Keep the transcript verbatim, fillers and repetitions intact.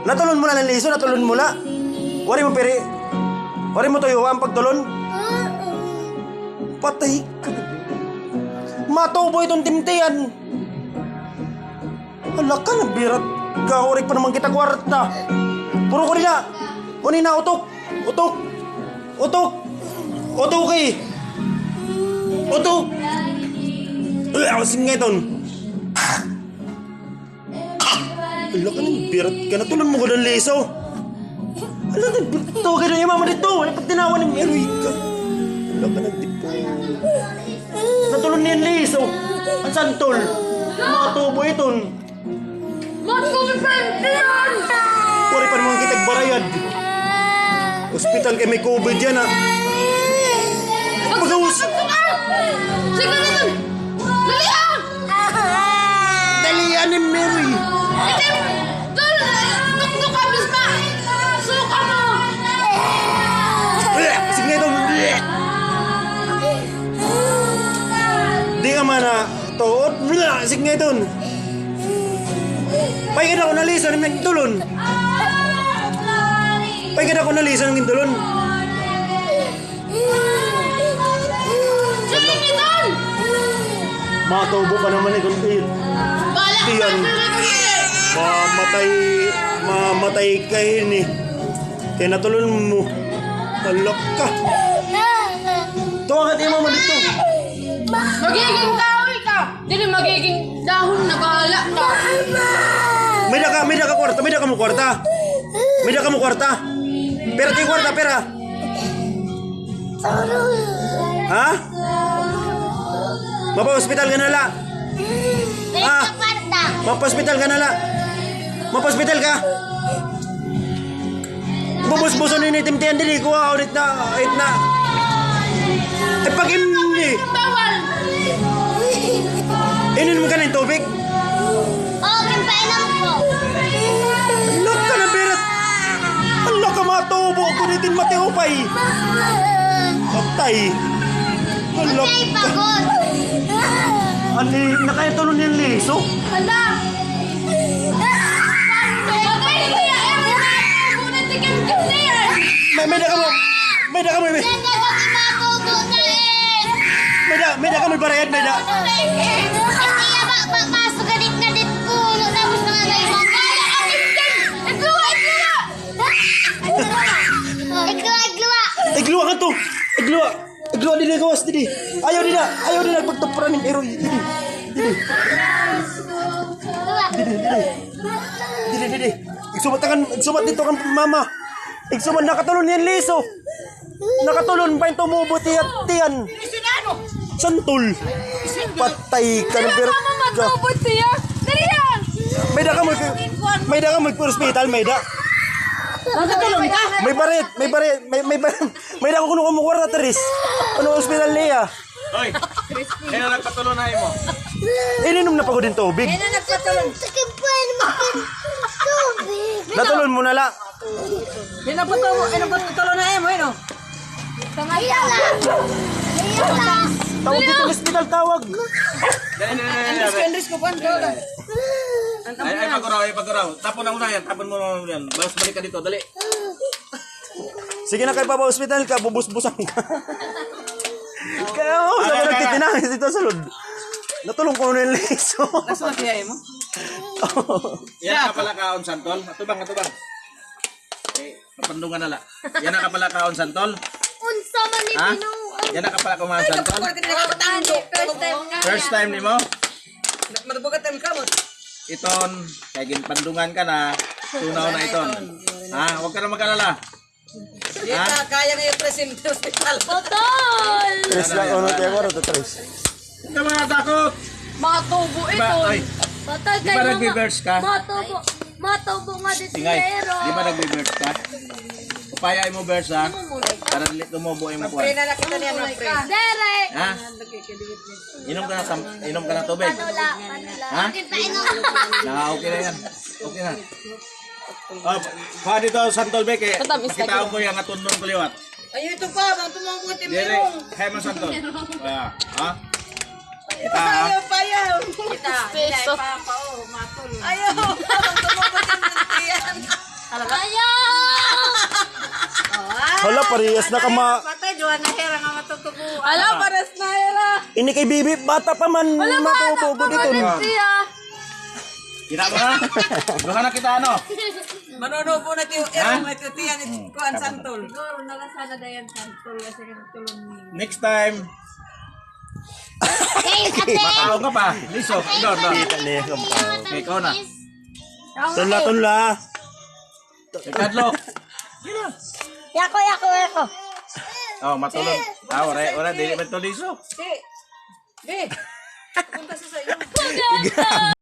Natulon mo la an liso, natulon mo la. Waray mo piri. Waray mo tuyo an pagtulon. Patay ka. Matubo iton timtian. Hala ka, nagbirat ka. Waray pa naman kita kwarta. Puro ko nila. Uni na, utok. Utok. Utok. Utok eh. Utok. Uy, awas nga iton. Hala ka, nagbirat ka. Natulon mo gud an liso. Hala, nagbirat ka. Tawag ka na, mama dito. Wala pa tinawa ni Meroy ka. Hala ka, nagtipo. Natulon niya an liso. An santol. Matubo iton. Mat ko, may prantiyan! Waray pa naman kita barayad. Hospital kay may covid yana. Paghaus. Sige na dun! Dali, ah! Dali, Ate Mary. Ito, dun, dukduk ka, bis pa. Suka mo. Sige na dun. Di ka man na tuod. Sige na dun. Pay ka na ko nalisan ng tulon. Pay ka na ko nalisan ng tulon. Matubo ka naman eh, kung tiyan. Mamatay, mamatay ka ini. Kaya natulon mo. Talak ka. Tuwa ka, tiyan mo, malito. Magiging kahoy ka. Dili, magiging dahon na, bahala ka. May da ka, may da ka kwarta, may da ka mo kwarta. May da ka mo kwarta. Pera ti kwarta, pera. Ha? Mapa-hospital ka na la. Ha? Mapa-hospital ka na la. Mapa-hospital ka. Bubus-buson ini timtian diri, kuha, ulit na, ulit na. Ay, pag-imni. Bawal. Inin mo ka ng tubig? Oo, ginpainom ko. Hala ka na, birat. Hala ka, matubo ko nitin matiupay. Patay. Hala ka. Patay, pagod. Ani, nakaya tulon yung liso. Hala. May, may da ka mo. May da ka mo. May da, may da ka mo barayad, may da. Igluwa, igluwa. Igluwa ka to. Igluwa. Igluwa, didi, gawas, didi. Ayaw, dida. Ayaw, dida. Pagtupuran ni Eroy. Didi. Didi. Didi, didi. Didi, didi. Igsumat na kan, igsumat dito kan mama. Igsumat, nakatulon niyan liso. Nakatulon pa yung tumubo tiyan, tiyan. Santol. Patay ka na, pero mama, matubo tiyan. Dali yan. May da ka mo, may da ka mo hospital, may da. Nakatulon ka? May barit, may barit, may, may barit. May da ko kuno kumukuha na, Tris. Ano hospital niya? Oy, sino nagpatulon na imo? Ininom na pa ko din tubig. Sino nagpatulon? Sakit pa naman. Tubig. Natulon mo na la. Sino nagpatulon, sino nagpatulon na imo, ino? Tawag dito ng hospital, tawag. Dali, dali, dali, dali. Andres ko, Andres ko, Andres. Ay, ay, paguraw, ay, paguraw. Tapon ang una yan, tapon mo na yan. Balas balik ka dito, dali. Sige na, kay papa-hospital ka, bubusbusan ka. Kaya, oh, sa nagtitinangis dito sa lod. Natulong ko na yung liso. Nasa na siya mo? Yan ka pala kaon, Santol. Atubang, atubang. Eh, kapandungan na la. Yan ka pala kaon, Santol. Unsa man ni, ha? Yan ka pala kaon, Santol. First time nga. First time nimo? Matubugat ang kamot. Iton, kay ginpandungan ka na, tunaw na iton. Ha? Huwag ka na mag-alala. Di ka kaya nga i-present sa ospital. Putol! Tres lang, uno, tiya ko, tres. Huwag ka mga takot. Matubo iton. Patay kayo, mga nagbe-verse ka? Matubo. Matubo nga dinero. Di ba nagbe-verse ka? Upaya mo verse, ha? Para dili tumubo yung kuwan. Pre na nakita niya, no, pre. Dere! Ha? Inom ka na, inom ka na tubig. Panula, panula. Ha? Na, okay na yan. Okay na. Oh, kuha dito, Santol, be, kay makita ko yung atundong ko liwat. Ay, ito pa, bang tumawag mo, Timero. Dere, kaya mo, Santol. Kaya, ha? Kita, ha? Ayaw, ayaw. Kita, kita, papa, oh, matol. Ayaw, bang tumawag mo, Timero. Hala, parehas na kama. Patay, duha na hira nga matutubuan. Hala, parehas na hira. Ini kay Bibi, bata pa man, matutubo dito. Siya. Kita mo na? Duha na kita, ano? Manunubo na tiyo, ha? May tutiyan, kuan, santol. Siguro, nalasada dayan santol, kasi ang tulong niya. Next time. Makaon ka pa. Liso, idor, idor. Kita niya kung pa. Ikaw na. Tunla, tunla. Ikadlo. Yako, yako, yako. Oh, matulog. Ah, ora, ora, dili man to liso. Si. Di. Punta sa sayo.